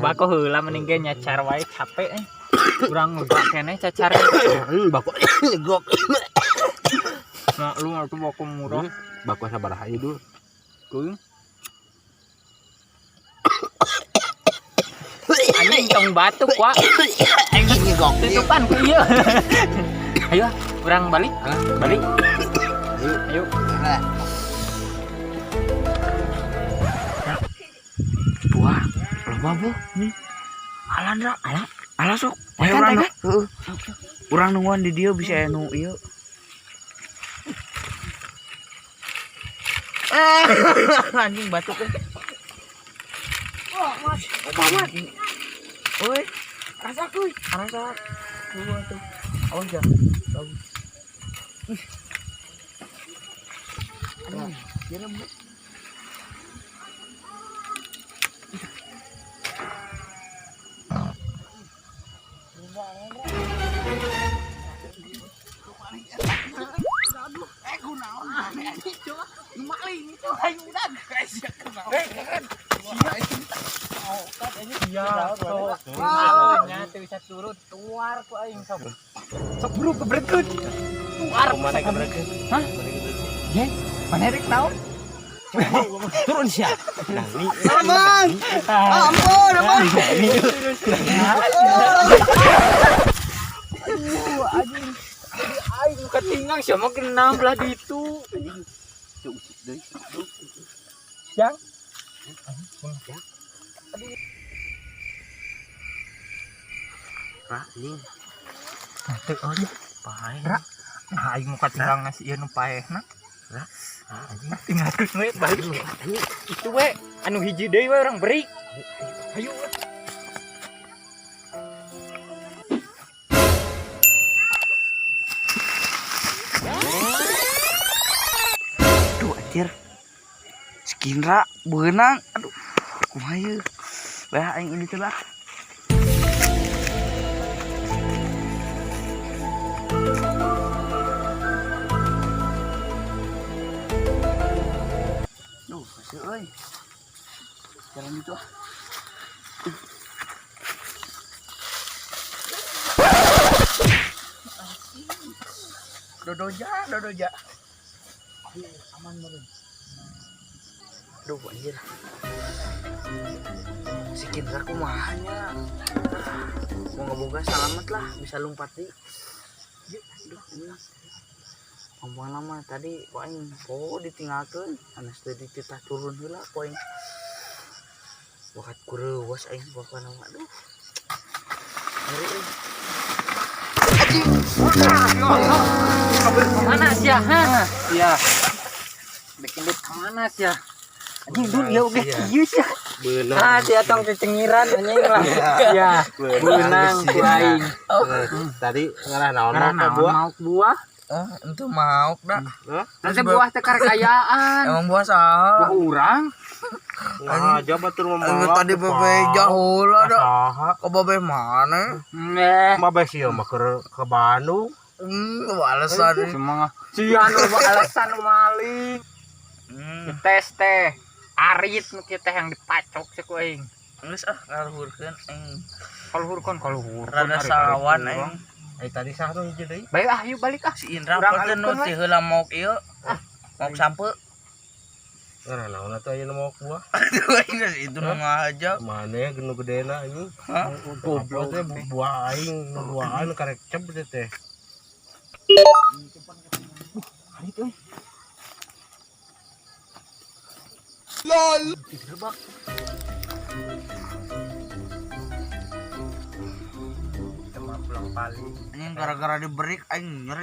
Bako heula mending ge nyacar wae capek eh. Urang lega keneh cacar. Bako nyegok. Nah, lu atuh bako murah. Bako sabaraha ieu dul? Kuing. Anjing tong batuk wak. Nyegok. Tutupan ku ieu. Ayo, urang balik. Balik. Ayo. Buah, loba bu. Alah, Ndra. Alah. Alah sok. Ayo Tekan, urang. tekan. Heeh. Urang nungguan di dieu bisa aya nu ieu. Anjing batuk eh. Mas. Oi, rasa kuy. Rasa. Dua tuh. Awas ya. Bagus. Ih. Aduh, kira bu. Iya, sok. Nya teu bisa turun, tuar ku aing sok. Sok buru kebrekeun. Tuar. Kumaha kebrekeun? Hah? Ye, mana rek naon? Turun sia. Nah, ini Aman. Ampun, ampun. Aduh, anjing. Jadi aing nu katinggang sia mah kena belah ditu. Yang Ra, anjing. teu euy. Pae. Ra. Nah, aing nu katinggang nasi ieu nu paehna. Ra. Anjing. Tinggalkeun we balik. Itu we anu hiji deui we urang beri. Ayo. Aduh, anjir. Si Kindra beunang. Aduh, kumaha ieu? Bah aing ini teh lah. Duh, hasil euy. Jalan gitu ah. Dodoja, dodoja. Aman meureun. Duh, anjir. Si Kindra kumaha nya? Moga-moga selamat lah, bisa lompat di. Aduh, ini. Ampun lama tadi ku aing po ditinggalkeun, anas teu dititah turun heula ku aing. Wakat kureuwas aing bapana mah. Aduh. Ngeri euy. Kabur kemana sia? Ha? Sia. Bikin duit kemana sia? Anjing dul ya oge kieu sia. Beunang. Ah, sia tong cecengiran anjing lah. Ya, beunang ku aing. Tadi ngarah naon Ngarah ka naon buah? mauk buah? Oh, itu mauk dah. Nanti buah teh karekayaan. Emang buah saha? Buah urang. Nah, aja batur mah. Anu tadi bebeja heula dah. Saha? Ke babe mana? Neh. Mah bae sia mah keur ke Bandung. Alasan. Semua sia nu alasan nu maling. Tes teh. Arit nu kieu teh yang dipacok sih ku aing. Geus ah ngaluhurkeun aing. Kaluhurkeun kaluhurkeun. Rada ari-ari sawan urang. aing. Eh tadi saha tuh hiji deui? Baik ah, yuk balik ah. Si Indra Urang apa teh nu alungkeun ti heula mauk ieu? Mauk sampe. Ngarah naon atuh aya nu maok buah? Aduh, aing geus itu nu ngajak. Mana nu gedena anjing? Hah? Goblok teh buah aing nu duaan karek cep teh teh. Arit euy. Digerebek. Cuma pulang paling. Anjing gara-gara diberi aing nyeri.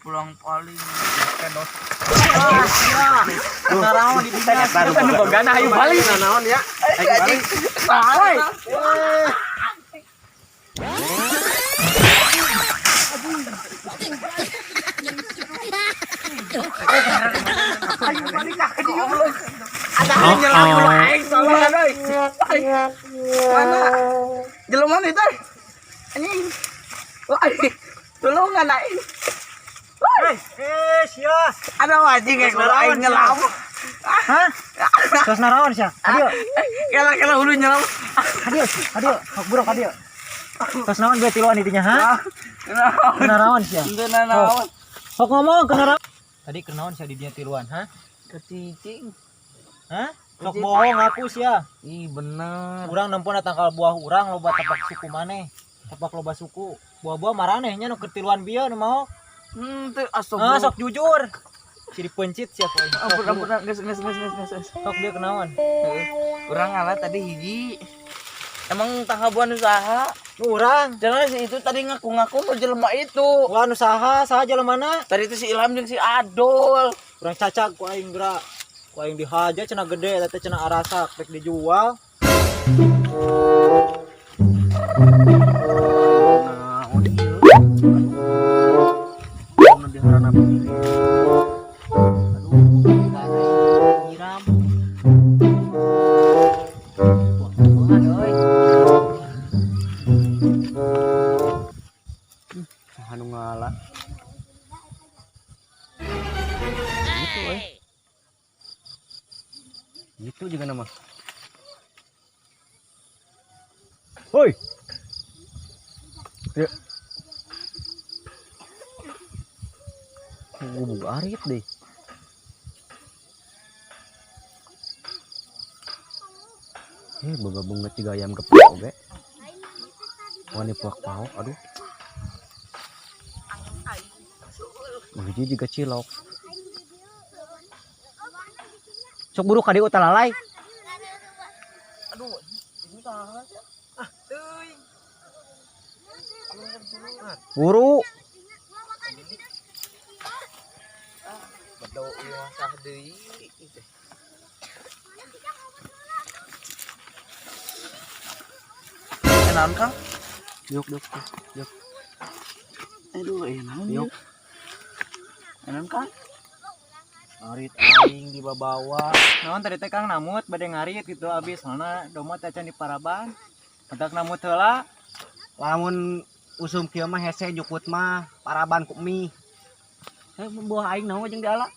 Pulang paling. Naraon di dinya. Eta nu bogana ayo balik. Naon ya? Anjing. Salah. Ayo balik ah ke dieu. Ada nyelam aing tolong euy. Mana? Jelema mana itu? Anjing. Wah, tulungan aing. Eh, sia. Ada anjing yang aing nyelam. Hah? Tos naraon sia? Hadio. Kela kela hulu nyelam. Hadio, hadio. Sok buru hadio. Tos naon gue tiluan itunya, ha? Kenaraon sia? Henteu nanaon. Sok ngomong kenaraon. Tadi kenaon sia di dinya tiluan, ha? Kecicing. Hah? Sok bohong aku sia. Ih bener. Urang nempona tangkal buah urang loba tapak suku maneh. Tapak loba suku. Buah-buah maraneh nya nu keur tiluan bieu nu mau. Henteu Ah, astagfirullah. sok jujur. Ciri pencit sia ku aing. Ampun ampun geus geus geus geus geus. Sok dia kenaon. Urang ngalah tadi hiji. Emang tangkabuan usaha. Nu urang. Jangan si itu tadi ngaku-ngaku nu jelema itu. Wah nu saha, saha jelemana? Tadi itu si Ilham jeung si Adol. Urang cacag ku aing geura. Ku aing dihaja cenah gede eta teh cenah arasak rek dijual. Nah, oh ieu. Aduh. Nu diharana begini. Aduh, nyiram. Wah, Tuhan euy. Anu ngala. Gitu euy. Gitu juga nama. Woi. Ya. Gua buka arit deh. Eh, boga banget tiga ayam geprek oge. Wani puak paok, aduh. Hiji juga cilok. Sok buru ka dieu talalay. Aduh, ini salah sih. Ah, teuing. Buru. Bedo ieu mah sah deui teh. Naon Kang? Yuk, yuk, yuk. Aduh, naon Yuk. Naon Kang? Ngarit aing di babawa. Naon tadi teh Kang namut bade ngarit gitu abis soalna domba teh acan di paraban. Hendak namut heula. Lamun usum kieu mah hese jukut mah paraban ku mie. Eh, buah aing naon jeung diala.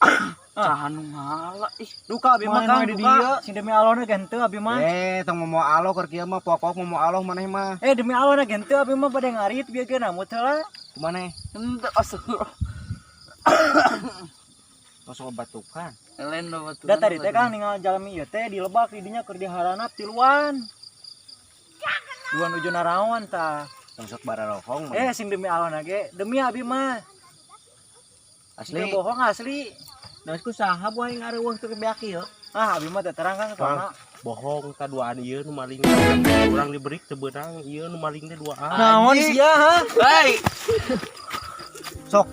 Saha nu ngala ih. Duka abi mah Mana Kang, di duka. dieu? Sing demi Allah na henteu abi mah. Eh, tong mau alo keur kieu mah pokok mau alo maneh mah. Eh demi Allah na henteu abi mah bade ngarit bieu ge namut heula. Kumaneh? Henteu astagfirullah. Tos batukan. Lain lo batu. Da tadi teh Kang ningal jalmi ieu teh di lebak di dinya keur diharanap tiluan. Dua nuju naraon tah. Tong sok bararohong mah. Eh sing demi Allah na ge, demi abi mah. Asli. Teu bohong asli. Nah, ku saha buah aing areuweuh teu beak ieu? Ah abi mah teu terang Kang soalna. Bohong ka duaan ieu nu maling. Urang diberi teu beunang ieu nu maling teh duaan. Naon sia ha? Hei, Sok.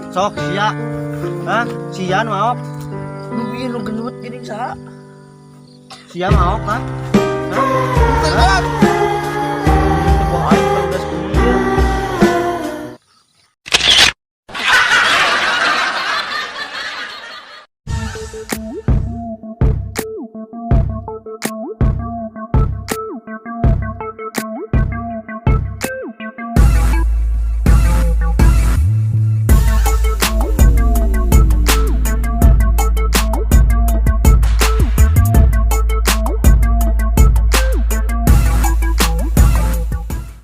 Sok sia. Hah? Sia nu maok. nu bieu nu gendut geuning saha? Sia maok ha?